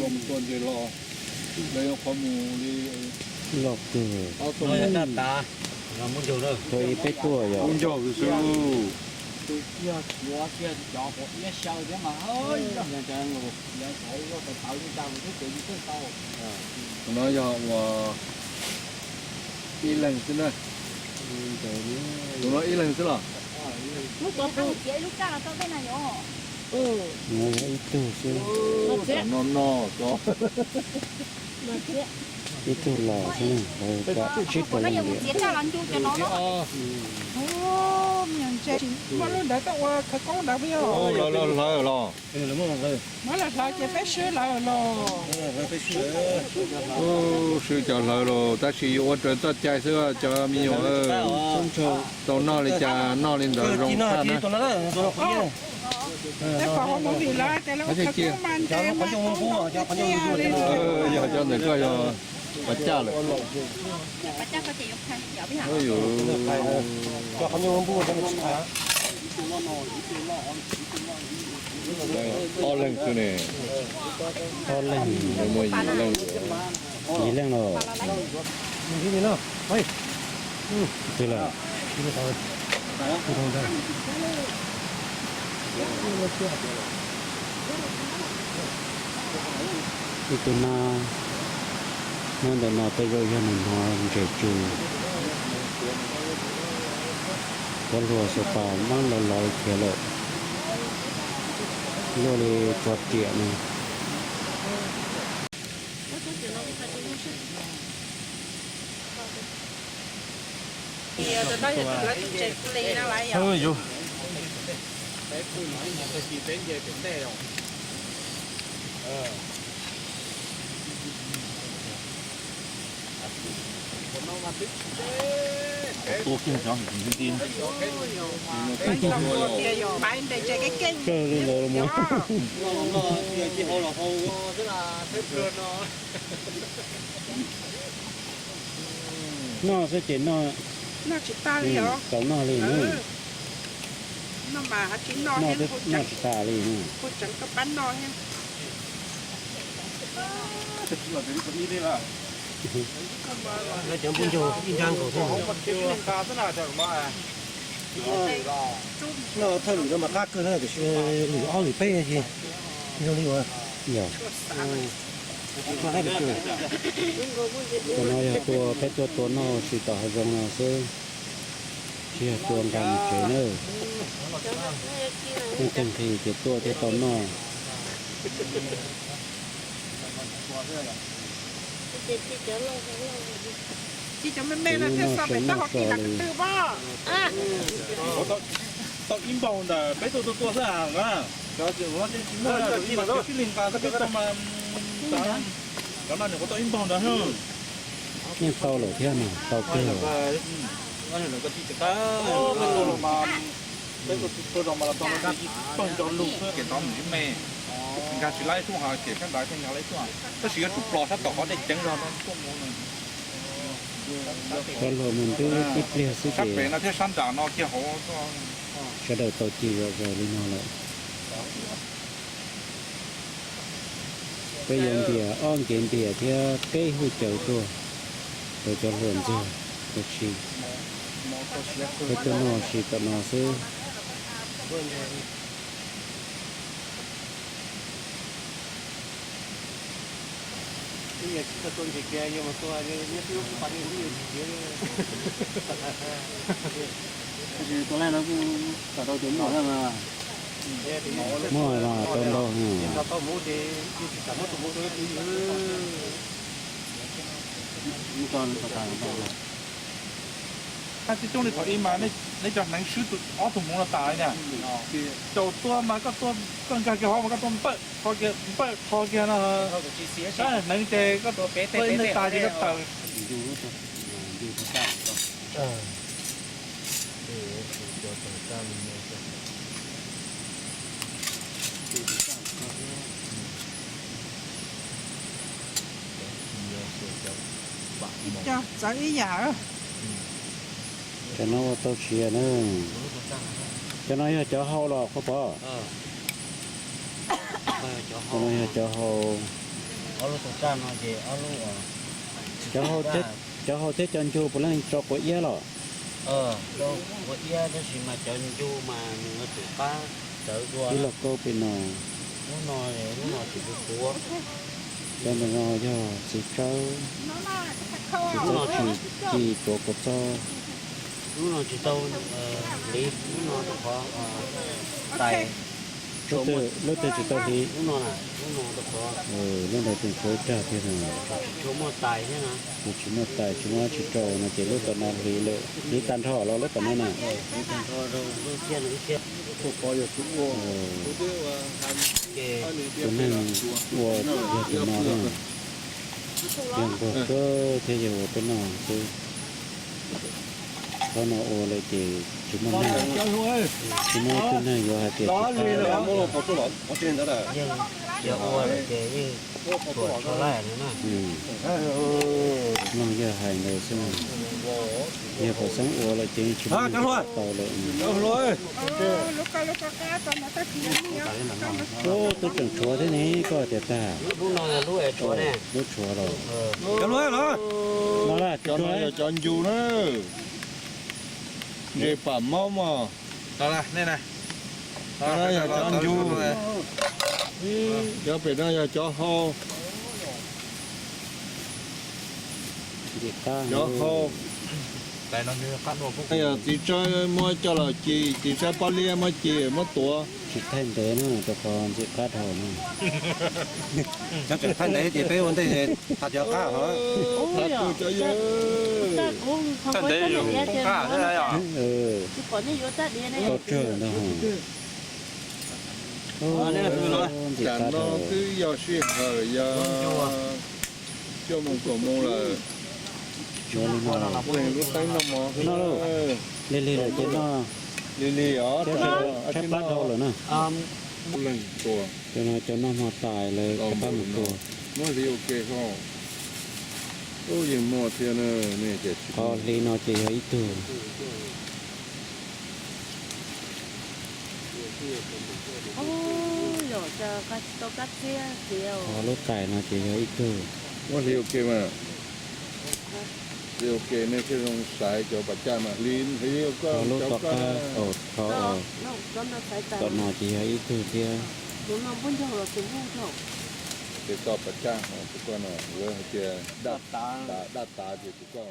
Mus tua ntses los, lawv yuav qhov mus li loj kawg. Tau ib peb tuaj yog. Tus yog cuav kiag cov quav iab xyaw thiab mas. Tus no yog uas ib leeg xwb na. Tus no ib leeg xwb los? Lub ko tau txiav lub kaj los tau tej na yom. No yog ib tug xwb. Cov no no cov. Ib tug los xwb na, lawv tsib rau leej tias. Muaj lub ntawd tuaj ua khawv koob ntawd puas yog? Lawv los hlawv los. Muab lawv hlawv ces peb swb lawv los. Swb cov hlawv los tab sis yuav ua raws txoj cai xwb cov me nyuam. Tau noj li cas noj li ntawd zoo tshaj na. Tej pom hauv movie lawv tias lawv ua khawv koob mas ntses mas koob zoo tiag li. Yog cov ntawm koj yog pas caj lawm. Ob leeg xwb ne. Ob leeg. Muaj yim leej. Yim leej los. Twg lawm? Ib tug nab, nab ntawm no tej zaum yog nws hnov ntses tsw. Cov hluas xav tas nab los lov khiav lawm. Luaj li txog riam no. Kawg li ntawd los mas. Noj xwb ces noj, noj tsis tas li os, tau noj li na. Noj mas noj tsis tas li na. Cov npua ncaug ib nrab nkaus thiab. Noj thawj lwm no mas qab kawg na, tiam sis lwm ob lwm peb ces zoo li uas. Yog. Tus no yog tua, peb tuaj tua noj tsis tau hav zoov no xwb, tsis yog tua nqa mus tsev na. Leej twg nqhis ces tuaj thiaj tau noj. Cia cov me me no thiaj so pem taub hau ti nram kwv tw pom. Tau ib npaug ntawm peb tug tuaj tua xwb na. Cov no nws kuj tau ib npaug ntawd. Yeej tau lawm thiab mas tau kawg. Peb tua zoo mas los tau ib pawg nco lug xwb, ces tau mus ib me, nkag tsis laib xwb, ho ces sab nrad thiaj nkag laib xwb. Tab sis yuav tsum plos sab tom qhov dej ceev zog no tuaj mus. Cov hluas mus ntub tib pliag xwb ces sab pem no thiab sab nram no kiag hauv. Sawv daws tau ci zom zaws li no lawm. Peb yuav ntias ob nkev ntias thiab qeb hwj caws tuaj rau cov hluas ntxiag ua si. Peb tuaj noj ua si tom no xwb. Tus laij no kuj tawm rau tias muaj lawm mas. Tsis coob li thaum ub mas nej cov hneev swb ob tug hmuv no tas li na. Caum tua mas koj tua, koj nkag kiag hauv mas koj tua npawm tho kiag, npawm tho kiag no. Hneev ces koj tua peb teg tas ces koj tawm. Ib co txawv ib yam. Cov no ua tau siav na. Cov no yog cov hau los qhov pov. Cov no yog cov hau. Ob lub tug raj no ces ob lub, cov hau thiab cov ncu puav leej tso quav iab los? Tso quav iab tab sis mas cov ncu mas nws yuav tsum qab tawv dua. Ib los kaub pem no. Lub no, lub no tsis tu quav. Cov ntawm no yog txiv tsawb, txiv tsawb tsis ci tsuav kua txob. Lub no tsis tau hliv, lub no rau qhov tais. Lub twg tsis tau hliv? Lub no, lub no rau qhov, lub ntawd tseem tshuav ib rag thiab no. Tsis muaj tais thiab no. Ces tsis muaj tais, tsis muaj dab tsi rau no ces lub tom no hliv lawm, hliv tag nrho los lub tom no na. Tus neeg ua yog tus no na. Yog nquag kawg thiab yog ua peb noj xwb. Qhov no ua lawm ces tsis muaj neeg, tsis muaj ib tug neeg yuav hais tias tsis qab. Yeej, yog ua lawm ces yeej tuam tso laij no na. Mloog yawg hais ntawd xwb. Yog pom xeeb ua lawm ces yeej tsis muaj neeg tau lawm. Ub, twb tseem tshuav thiab ne, koj tias tag. Lub tshuav los? No, cov no yog cov ncu na. Ntses pam maub mog. Cov no yog cov ncu. Cov pem no yog cov hau. Cov hau. Yog txiv tsawb muab coj los ci, txiv tsawb pob liab muab ci muab tuav. Tsis thaij ntev na, rau qhov ntxim qab dhau na. Cov tseem thaij ntev ces peb ua ntej tas cov qab hov. Thaij cov yawg. Thaij ntev yuav qab thiab. Tau tsawg ntag. Tam no twb yog sij hawm yog cuaj moos kaum moos lawm. Lub teeb noj mov xwb. Lig lig lawm ces noj. Lig lig os, tshaib plab dhau lawm na. Leej tua. Cov no cov noj hmo tais lawm rov qab mus tua. Muab hliv ua ke ho. Ub, yeej muaj thiab na. Qhov hliv no ces yog ib tug. Qhov lub tais no ces yog ib tug. Muab hliv ua ke mas. Hliv ua ke nej thiaj zoo xaiv cov pas caj mas hliv hliv. Qhov lub tom qab, qhov tom no ces yog ib tug thiab. Ces toj pas caj ho tus koj no lawv hais tias daj tav ces tus koj.